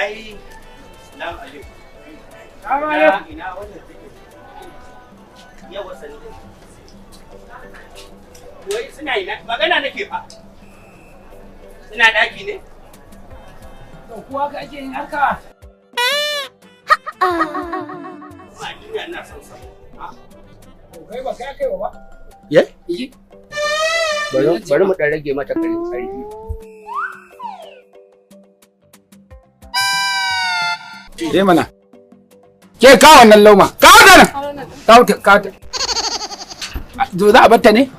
Ai, salamu alaikum. Salamu alaikum. Ina wannan take? Yawa sani. Wai suna ina? Magana nake fa. Suna daki ne? To kuwa ka ake yin haka? Ba duniya ina son sa. Kai ba kai kai ba? Ye? Bari mu dan rage mata ƙarfi. Eh mana. Ke kawo wannan lauma. Kawo ta nan. Kawo ta, kawo ta. To za a batta ne?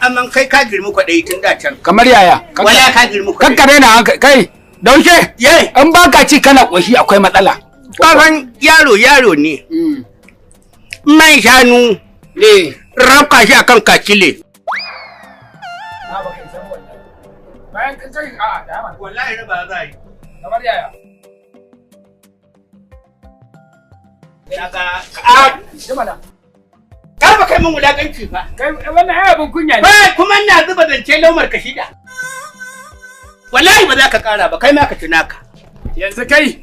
Amma kai ka girmi kwaɗayi tun da can. Kamar yaya? Wala ka girmi kwaɗayi. Kakkare na hankali. Kai, daushe. Ye. In ba ka ci kana ƙoshi akwai matsala. Kasan yaro yaro ne. Man shanu. Eh. Rafka shi akan kacile. Na ba kai san wannan. Bayan kan kai a da mana. Wallahi raba za yi. Kamar yaya? Daga a Jimala. Kar ba kai mun wulakanci fa. Kai wannan ai abun kunya ne. Ba kuma ina zuba zance laumar ka shida. Wallahi ba za ka kara ba kai ma ka tuna ka. Yanzu kai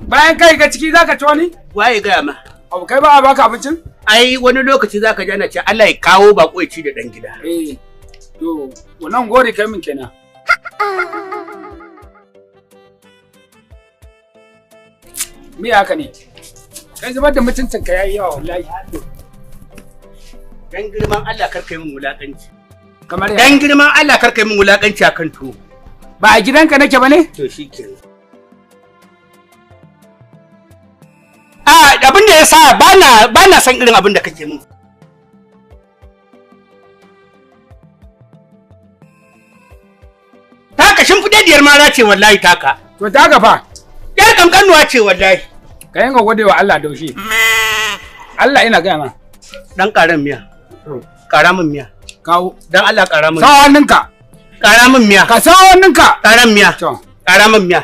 bayan kai ka ciki zaka ci wani? Waye gaya ma? Abu kai ba a baka abincin? Ai wani lokaci zaka ji ana ce Allah ya kawo bako ya ci da dan gida. Eh. To wannan gori kai min kenan. Me haka ne? Kai zubar da mutuncin ka yayi yawa wallahi. Dan girman Allah kar kai min wulakanci. Kamar yaya? Dan girman Allah kar kai min wulakanci akan tuwo. Ba a gidanka nake ba ne? To shikenan. A abin da yasa bana son irin abin da kake min. Taka shimfiɗaɗɗiyar mara ce wallahi taka. To taka fa. Yar kankanuwa ce wallahi. Ka yanka gode wa Allah daushe. Allah ina gaya ma. Dan ƙaran miya. Ƙara min miya. Kawo. Dan Allah ƙara min. Sa hannunka. Ƙara min miya. Ka sa hannunka. Ƙara miya. To. Ƙara min miya.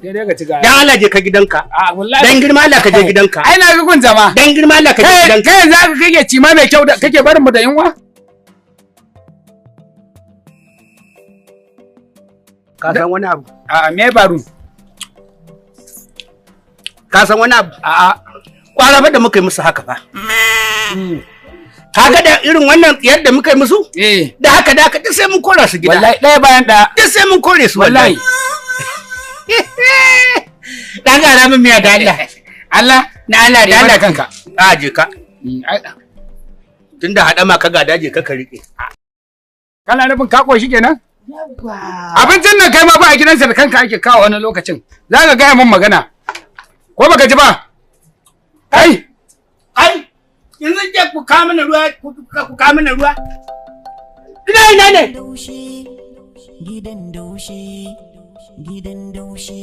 Sai dai ka ci gaya. Dan Allah je ka gidanka. A wallahi. Dan girma Allah ka je gidanka. Ai na ga gun zama. Dan girma Allah ka je gidanka. Kai za ka kake ci ma mai kyau da kake barin mu da yunwa? Ka san wani abu? A'a me faru? Ka san wani abu? A'a. Kwara fa da muka yi musu haka fa. Kaga da irin wannan yadda muka yi musu? Eh. Da haka da haka duk sai mun kora su gida. Wallahi ɗaya bayan ɗaya. Duk sai mun kore su wallahi. Dan gara min miya da Allah. Allah na Allah da Allah kanka. A je ka. Tunda haɗama ka gada je ka ka riƙe. Kana nufin ka koshi kenan? Abincin nan kai ma ba a gidansa da kanka ake kawo wani lokacin. Za ka gaya min magana. Ko baka ji ba? Kai! Ai! Yanzu je ku kawo mana ruwa, ku kawo mana ruwa. Ina ina ne? Gidan daushe, gidan daushe.